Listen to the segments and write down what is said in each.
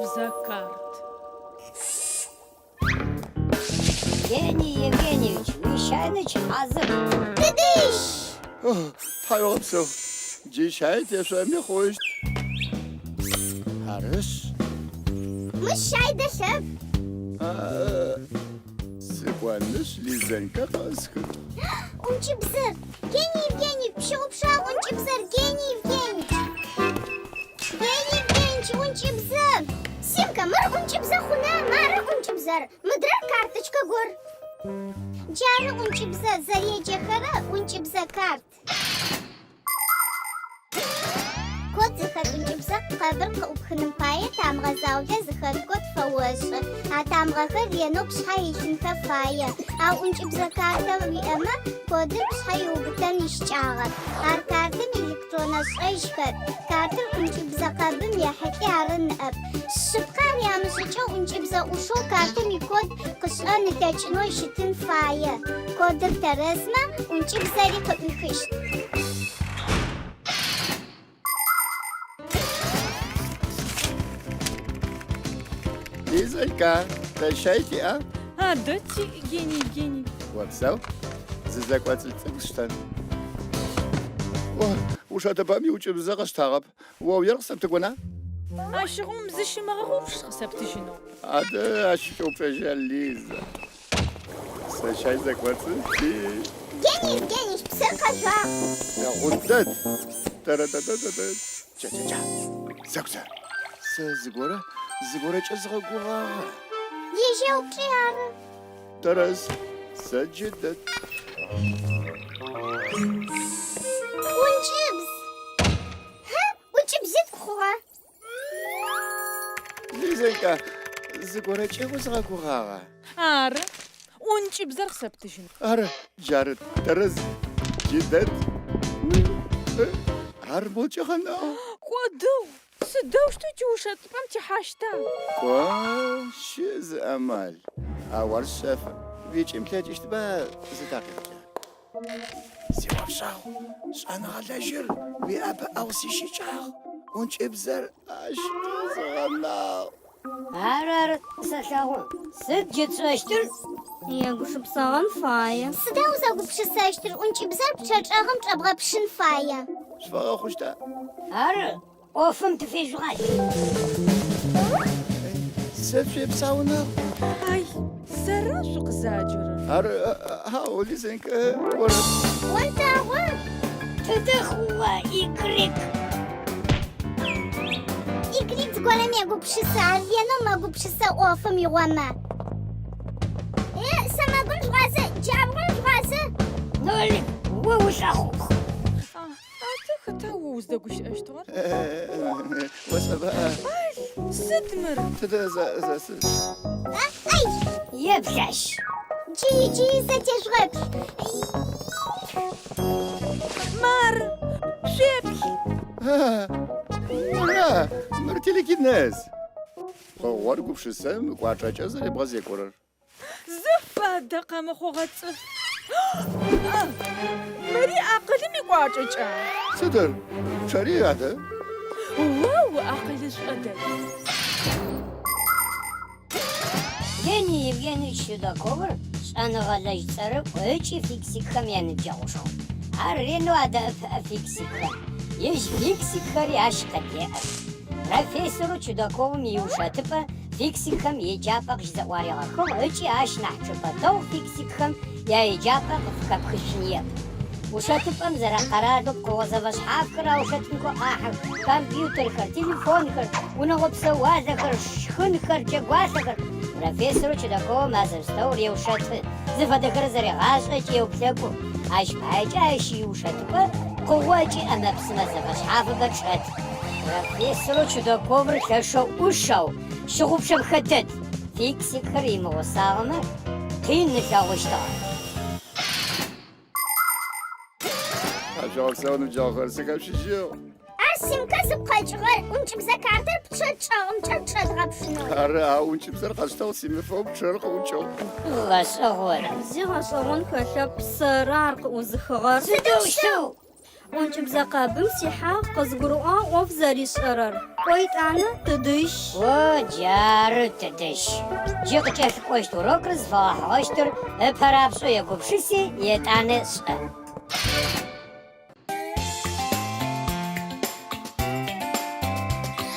ӏункӏыбзэ карт. Гений Евгеньевич, уищайныч хьазыр. Тыдыщ! Тхьауегъэпсэу. Джы щай тешъоми хъущт. Арышъ. Мыщ щай дэлъэп. Сыкӏонышъ, Лизэнькэ къэсхын. ӏункӏыбзэр! Гений Евгеньевич, пщыгъупшагъ ӏункӏыбзэр, Гений Евгеньевич! Гений Евгеньевич, ӏункӏыбзэ! Симка, мыр ӏункӏыбзэ хъуна? Мары ӏункӏыбзэр, мыдрэр карточкэ гор. Джары ӏункӏыбзэ зэреджэхэрэ ӏункӏыбзэ карт. Код зыхэт ӏункӏыбзэ къэбыр къыӏупхыным пае тамыгъэ заулэ зыхэт код фэошӏы. А тамыгъэхэр ренэу пшъхьэ илъынхэ фае. Ау ӏункӏыбзэ картэ уиӏэмэ, кодыр пшъхьэ иубытэн ищыкӏагъэп. Ар картэм электроннэ шӏэжь хэт. Картэр ӏункӏыбзэ къэбым ехьылӏи ары ныӏэп. Шъыпкъэ ар ямышӏыкӏэу ӏункӏыбзэ ӏушэу картэм икод къышӏэн ылъэкӏынэу щытын фае. Кодыр тэрэзмэ, ӏункӏыбзэри къыӏуихыщт. Лизонька, тэ щай тиӏа? Адэ тиӏ, Гений Евгеньевич. Опсэу, зы зэкӏоцӏылъ цӏыкӏу сштэн. О, ушэтыпӏэм иӏункӏыбзэ къэсштагъэп. Оуер къысэптыгона? Ащыгъум зыщымыгъэгъупш къысэптыжьынэу. Адэ ащ кӏэупчӏэжьа, Лиза. Сэ щай зэкӏоцӏылъ тиӏ. Гений Евгеньевич, псыр къэжъуагъ. Дэгъу дэд. Тэрэтэтэтэтэт. Ча-ча-ча. Зэгу зэ. Сэ зыгорэ, зыгорэкӏэ згъэгугъагъэ. Ежь еупчӏи ары. Тэрэз. Сэ джы дэд. ӏункӏыбз. Хьы, ӏункӏыбзитӏу хъугъэ. Лизонька, зыгорэкӏэ узгъэгугъагъа? Ары, ӏункӏыбзэр къысэптыжьын. Ары, джары, тэрэз, джыдэд. Ар мокӏэ къэнагъ. Кӏодыгъ, сыдэущтэу джы ушэтыпӏэм тихьащта? Кӏо, щыӏ зы амал, ау ар шъэфы. Уикӏын плъэкӏыщтба зы такъикъкӏэ? Сиӏофшӏэгъу, шӏэныгъэлэжьыр уиӏэпыӏэгъу сищыкӏагъ, ӏункӏыбзэр ащ дэзгъэнагъ. Ары, ары, сэлъэгъу. Сыд джы тшӏэщтыр? Егупшысэгъэн фае. Сыда узэгупшысэщтыр, ӏункӏыбзэр пчъэ чӏэгъым чӏэбгъэпшын фае. Сфэгъэхъущта? Ары, ӏофым тыфежьугъалъ. Сэ шъуепсауныгъ. Ай, сэра шъукъызаджэрэр? Ары, хьау, Лизонька, орэп. Онтэгъу! Тыдэ хъугъэ, Игрек? Игрек зыгорэм егупшысэ, ар ренэу мэгупшысэ ӏофым игъомэ. Е, сэмэгум жъугъазэ, джабгъум жъугъазэ. Нолик, о улӏэхъупхъ. Адэ хэта о уздэгущыӏэщтыгъэр? Ошӏэба? Сыд мыр? Тыдэ зэ, зэ, сыд? Ай! Еплъ ащ. Джыри, джыри зэ тежъугъэплъ. Мары, шъуеплъ. Мыра? Мыр телекинез. Пкъыгъор гупшысэм ыкӏуачӏэкӏэ зэребгъэзекӏорэр. Зыфэдэ къэмыхъугъэ цӏыф. Мыри акъылым икӏуачӏэкӏа? Сыдыр? Пчъэри адэ? О уакъылышӏо дэд. Гений Евгеньевич Чудаковыр шӏэныгъэлэжь цӏэрыӏу ыкӏи фиксикхэм яныбджэгъушху. Ар ренэу адэӏэпыӏэ фиксикхэм. Ежь фиксикхэри ащ къыдеӏэх. Профессорэу Чудаковым иушэтыпӏэ фиксикхэм еджапӏэ къыщызэӏуаригъэхыгъ ыкӏи ащ нахь чӏыпӏэ дэгъу фиксикхэм яеджапӏэ къыфыхэпхышъуниеп. Ушэтыпӏэм зэрэкъэралэу пкъыгъо зэфэшъхьафхэр аушэтынхэу къахьых, компьютерхэр, телефонхэр, унэгъо псэуалъэхэр, шхынхэр, джэгуалъэхэр. Профессорэу Чудаковым а зэпстэур еушэты, зыфэдэхэр зэрегъашӏэ ыкӏи еуплъэкӏу. Ащ паекӏэ ащ иушэтыпӏэ пкъыгъо ыкӏи ӏэмэ-псымэ зэфэшъхьафыбэ чӏэт. Профессорэу Чудаковыр лъэшэу ӏушэу, щыгъупшэпхэ дэд. Фиксикхэр имыгъусагъэмэ, къин ылъэгъущтыгъэ. Тхьашъуегъэпсэу, ныбджэгъухэр, сыхэпшыжьыгъ. Ар Симкэ зыгу къэкӏыгъэр ӏункӏыбзэ картэр пчъэ чӏэгъымкӏэ чӏэдгъэпшынэу. Ары, ау ӏункӏыбзэр къэсштагъ симыфэу пчъэр къыӏункӏыгъ. Гъэшӏэгъон. Зи гъэшӏэгъон хэлъэп, сэры ар къыӏузыхыгъэр. Сыдэущтэу? ӏункӏыбзэ къэбым сихьагъ, къызгурыӏуагъ ӏоф зэришӏэрэр. Кӏо етӏанэ, тыдыщ. О, джары тыдыщ. Джы къыкӏэлъыкӏощт урокыр зыфэгъэхьыгъэщтыр ыпэрапшӏэу егупшыси, етӏанэ шӏэ.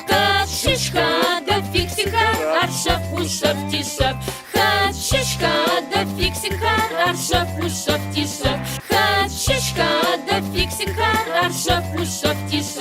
Хэт щыщха адэ фиксикхэр, ар шъэф ушъэф тишъэф. Хэт щыщха адэ фиксикхэр, ар шъэф ушъэф тишъэф. Хэт щыщха адэ фиксикхэр, ар шъэф ушъэф тишъэф.